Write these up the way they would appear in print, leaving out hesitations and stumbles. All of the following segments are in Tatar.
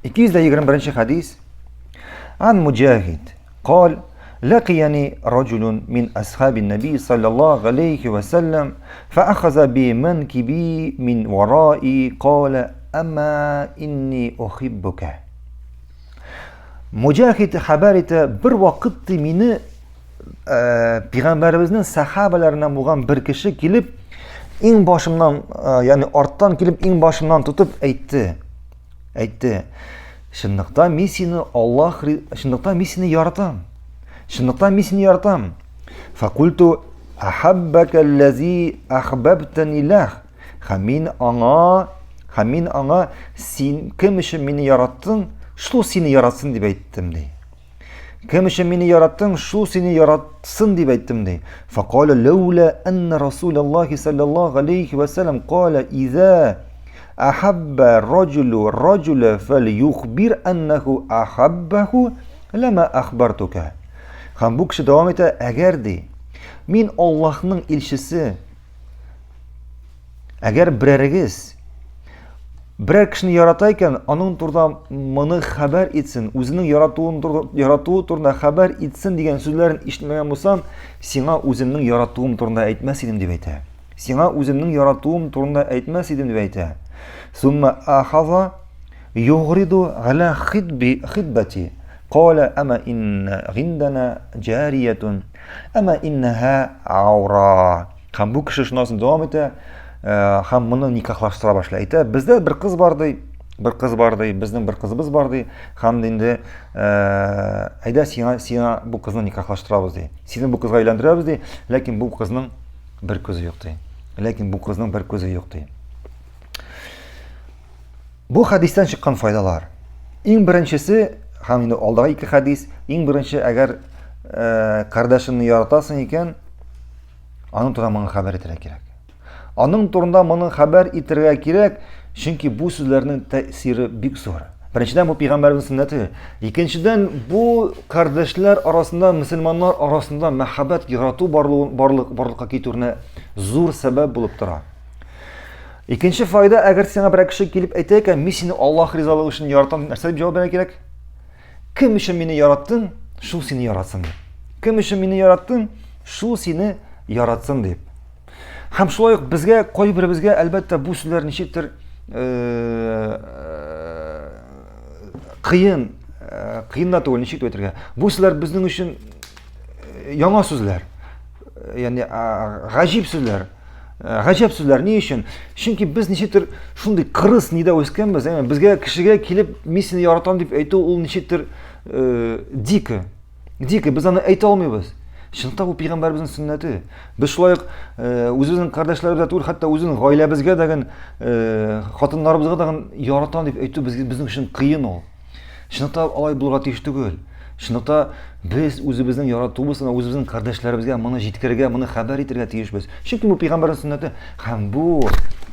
221 хәдис. Ан Муҗахид قال لقيني رجل من أصحاب النبي صلى الله عليه وسلم فأخذ بمنكبي من ورائي قال أما إني أحبك Муҗахид хәбәр итә, бер вакыт ди мине э, пәйгамбәребезнең сахабаларыннан булган бер кеше килеп, иң башымнан, э, ягъни арттан килеп иң башымнан тотып әйтте. Әйтте. Чынлыкта мин сине Аллаһ, чынлыкта мин сине яратам. Чынлыкта мин сине яратам. Факульту ахаббака аллази ахбабтани лах. Һәм мин аңа, һәм мин аңа син кем өчен мине яраттың, шул сине яратсын дип әйттем ди. Кем өчен мине яраттың, шул сине яратсын дип әйттем ди. Фақала ләүлә әннә Расулаллахи саллаллаху алейхи ва саллям кала иза ахабба раджулу раджула фәлюхбир аннаху ахаббаху лама ахбартука. Һәм бу кеше дәвам итә, әгәр ди, мин Аллаһның илчесе Әгәр берәрегез берәр кешене ярата икән, аның турында моны хәбәр итсен, үзенең яратуын яратуы турында хәбәр итсен дигән сүзләрен ишетмәгән булсам, сиңа үземнең яратуым турында әйтмәс идем дип әйтә. Сиңа үземнең яратуым турында әйтмәс идем дип әйтә. Сумма ахаза югриду аля хитби хитбати. Кала ама инна гиндана джариятун ама иннаха аура. Һәм бу кеше шуннан соң дәвам итә, э, һәм моны никахлаштыра башлый. Әйтә, бездә бер кыз бар ди, бер кыз бар ди, безнең бер кызыбыз бар ди, һәм инде э, әйдә сиңа сиңа бу кызны никахлаштырабыз ди. Сине бу кызга өйләндерәбез ди, ләкин бу кызның бер күзе юк ди. Ләкин бу кызның бер күзе юк ди. Бу хәдистән чыккан файдалар. Иң беренчесе, һәм инде алдагы ике хәдис, иң беренче, әгәр э, кардәшеңне яратасың икән, Аның турында моңа хәбәр итәргә кирәк. Аның турында моны хәбәр итәргә кирәк, чөнки бу сүзләрнең тәэсире бик зур. Беренчедән, бу пәйгамбәребезнең сөннәте. Икенчедән, бу кардәшләр арасында, мөселманнар арасында мәхәббәт, ярату барлыгын барлык барлыкка китерүенә зур сәбәп булып тора. Икенче файда, әгәр сиңа берәр кеше килеп әйтә икән, мин сине Аллаһ ризалыгы өчен яратам, нәрсә дип җавап бирергә кирәк? Кем өчен мине яраттың, шул сине яратсын дип. Кем өчен мине яраттың, шул сине яратсын дип. Һәм шулай ук безгә, кайберебезгә, әлбәттә, бу сүзләр ничектер э, кыен, э, кыен да түгел, ничек дип әйтергә. Бу сүзләр безнең өчен э, яңа сүзләр, ягъни гаҗиб сүзләр. Э, гаҗәп сүзләр ни өчен? Чөнки без ничектер шундый кырыс нидә үскәнбез, әмма безгә кешегә килеп мин сине яратам дип әйтү ул ничектер э, дико. Дико, без аны әйтә алмыйбыз. Чынлыкта бу пәйгамбәребезнең сөннәте. Без шулай ук э, үзебезнең кардәшләребезгә түгел, хәтта үзебезнең гаиләбезгә дә э, хатыннарыбызга да яратам дип әйтү безгә безнең өчен кыен ул. Чынлыкта алай булырга тиеш түгел. Чынлыкта без үзебезнең яратуыбызны, үзебезнең кардәшләребезгә моны җиткерергә, моны хәбәр итәргә тиешбез. Чөнки бу пәйгамбәрнең сөннәте һәм бу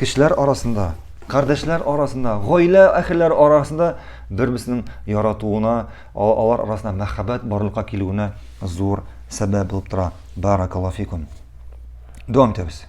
кешеләр арасында, кардәшләр арасында, гаилә әһелләре арасында бер-берсенең яратуына, алар арасында мәхәббәт барлыкка килүенә зур сәбәп булып тора. Баракаллаһу фикум. Дәвам итәбез.